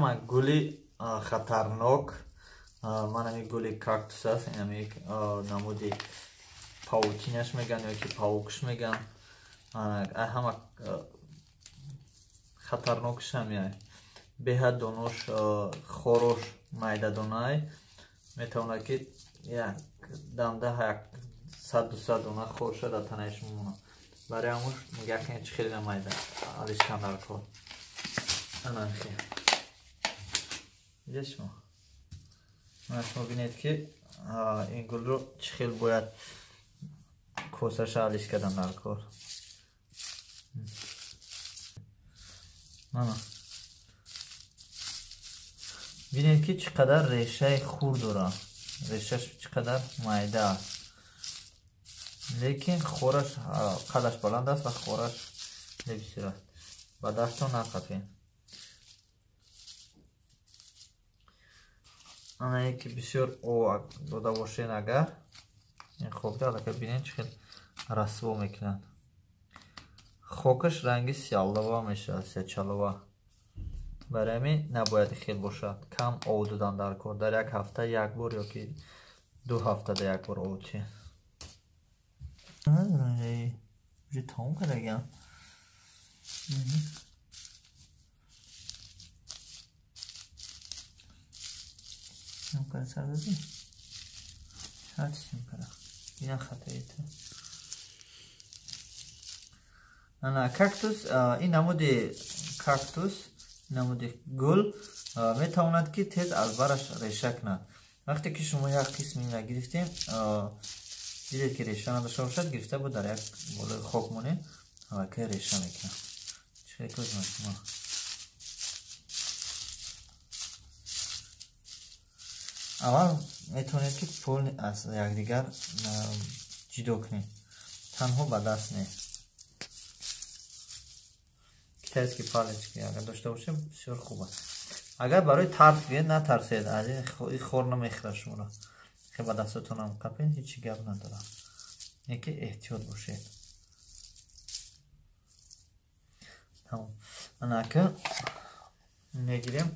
Ҳама гули хатарнок, ман ҳами гули кактус аст, ин ҳами намуди паутинаш меган ё ки паукш меган. Ҳама хатарнокш ҳамиай. Беҳад донош хорош майдадонай, метавонад ки як дамда як 100-200 дона хорша дар танаи шумо монад. Барои ҳамуш нигоҳ кунед чӣ хеле майда алишкан дар кор. Анахи. Дидед шумо? Мана шумо бинед ки ин гулро чӣ хел бояд косаша алиш кардан дар кор. Мана. Бинед ки чӣ қадар решаи хурд дорад. Решаш чӣ қадар майда аст. Лекин хораш қадаш баланд аст ва хораш бисёр аст. Ба дастон нақафед. Ана ки бисёр об дода бошед, агар ин хокда аллакай бинед чӣ хел расво мекунад. Хокаш ранги сиёлова мешавад, сиёчалова. Барои ҳамин набояд хел бошад. Кам об додан дар кор. Дар як ҳафта як бор ё ки 2 ҳафтада як бор об диҳед. Уже тамом кардагиам. Симкара сар додӣ? Ҳарчи симкара. Ина хатаи ту. Ана кактус, ин намуди кактус, намуди гул метавонад ки тез аз бараш реша кунад. Вақте ки шумо як қисми ина гирифтем, дидед ки реша надошта бошад, гирифта буд дар як болои хок монед, аллакай реша мекунад. Чӣ хел кӯзмад шумо? Аввал метавонед ки пул аз якдигар ҷудо кунед, танҳо ба даст не. Китайский палочки агар дошта бошем бисёр хуб аст. Агар барои тарс гиред, натарсед, аз ин хор намехӯрад шуморо. Хе ба дастатонам қапед, ҳеҷ гап надорад. Яке эҳтиёт бошед. Тамом. Анака мегирем.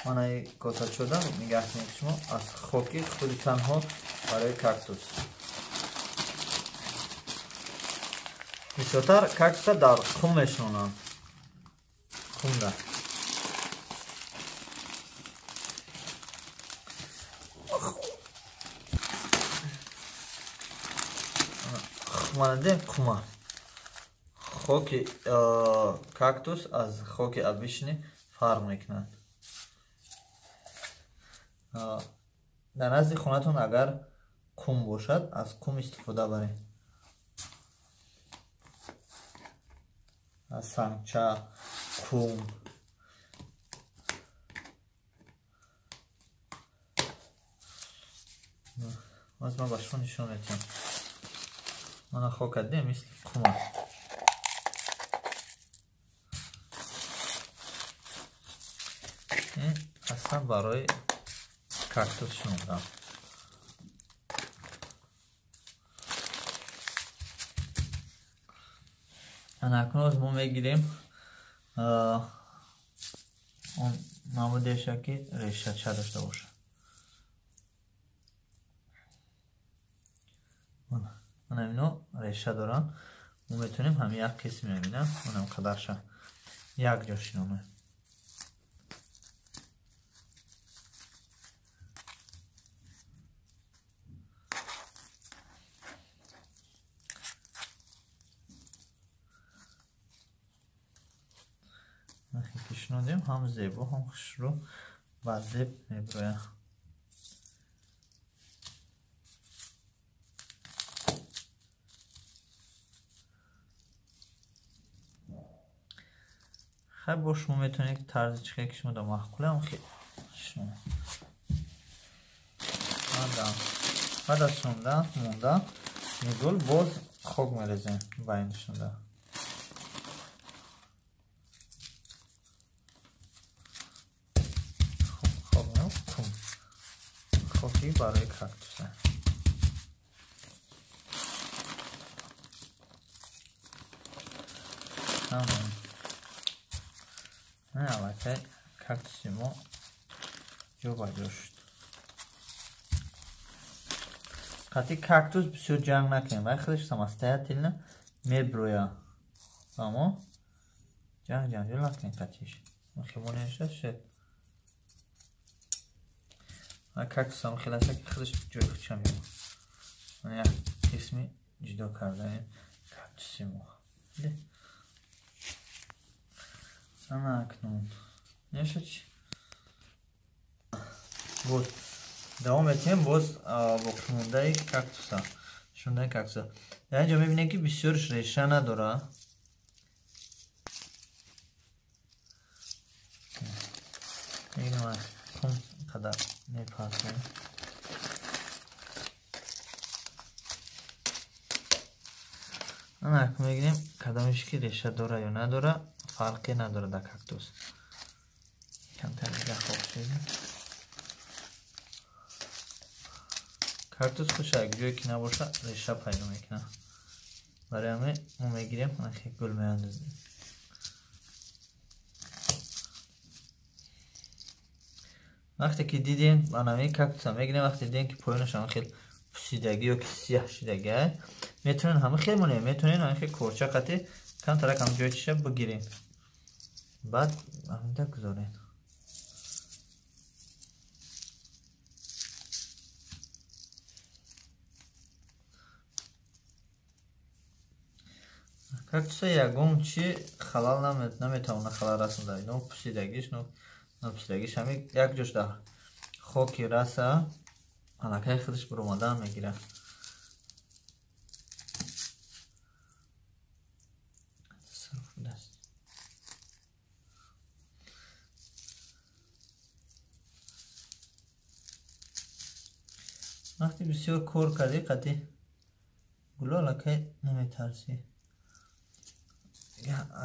Мана косачода нигоҳ кунед шумо аз хоки худи танҳо барои кактус. Бисёртар кактуса дар қум мешонанд. Қумда. Мана қума. Хоки кактус аз хоки обычный фарқ мекунад. Дар назди хонатон агар қум бошад, аз қум истифода баред. Аз сангча, қум. Боз ман ба шумо нишон медиҳам. Мана хока дидем, мисли қум аст. Ин аслан барои кактус шинондам. Ана акнун мо мегирем он намудеша ки решача дошта бошад. Мана ино реша доранд. Мо метавонем ҳамин як қисми ҳамина, манам қадарша як ҷо шинонем. Шинондем, ҳам зебо, ҳам хушрӯ ба зеб мебирояд. Хай бо шумо метавонед тарзи чӣ хел ки шумо дар маъқулам хел шинонед. Баъд аз шинондан монда ин гул боз хок мерезем ба ин шинонда. Хоки барои кактуса. Тамом. Аллакай Кактуси мо ҷо ба ҷо шуд. Қатъи кактус бисёр ҷанг накунем, вай худаш самостоятельно меброя. Фаҳмо? Ҷанг ҷанҷол накунем қатъиш. Химонеша шуд. Кактус ҳам хеле аст, ки худаш ҷои худша меёбад. Як қисми ҷудо кардаем кактуси мо. Ана акнун. Неша чи? Боз давом метиҳем, боз боқимондаи кактуса. Шундаи кактуса. Дар инҷо мебинем, ки бисёрш реша надорад. Мегирем аз кум қадар мепартем. Ана акнун мегирем, кадомиш ки реша дора ё надора, фарқе надорад дар кактус. Камтар дига хок шудем. Кактус хуш як ҷое ки набоша, реша пайдо мекунад. Барои ҳамин мо мегирем, ана хел гул меандозем. Вақте ки дидем, ана ҳамин кактуса мегирем, вақте дидем, ки поёнаш ҳамин хел пусидагӣ ё ки сияҳ шидагӣ, метавонед ҳамин хел монед, метавонед ҳамин хел корча қатӣ камтарак ҳам ҷои чиша бигирем. Баъд ҳаминда гузоред. Кактуса ягон чи халал наметавона халал расонда. Но пусидагиш, но напусидагиш, ҳамин як ҷош дар хоки раса, аллакай худаш баромадан мегирад. Вақте бисёр кор кардӣ, қатъи гуло аллакай наметарсӣ.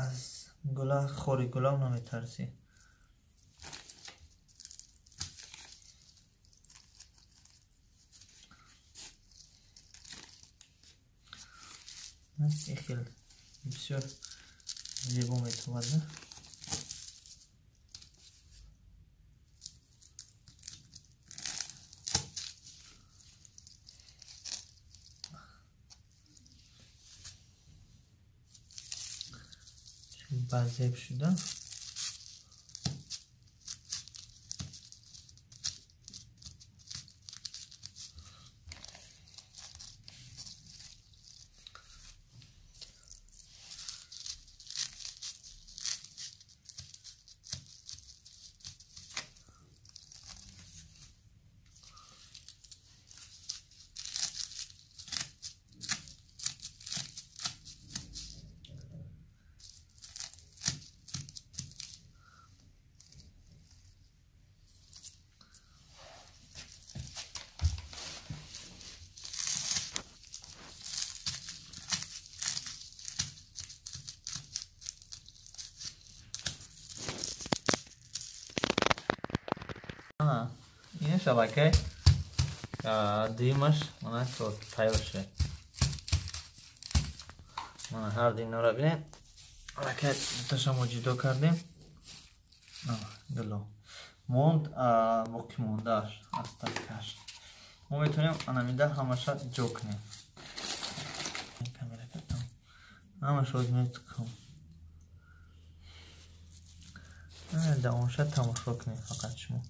Аз гула, хори гулам наметарсӣ. Хел бисёр зебо метавад. Базеб шуда. Инаш аллакай дуюмаш мана тайёр шуд. Мана ҳар дуинора бинед, аллакай дуташа мо ҷудо кардем. Гуло монд, боқимондааш аз такаш мо метавонем анамида ҳамаша ҷо кунем. Ҳамаша метукам, давомша тамошо кунед фақат шумо.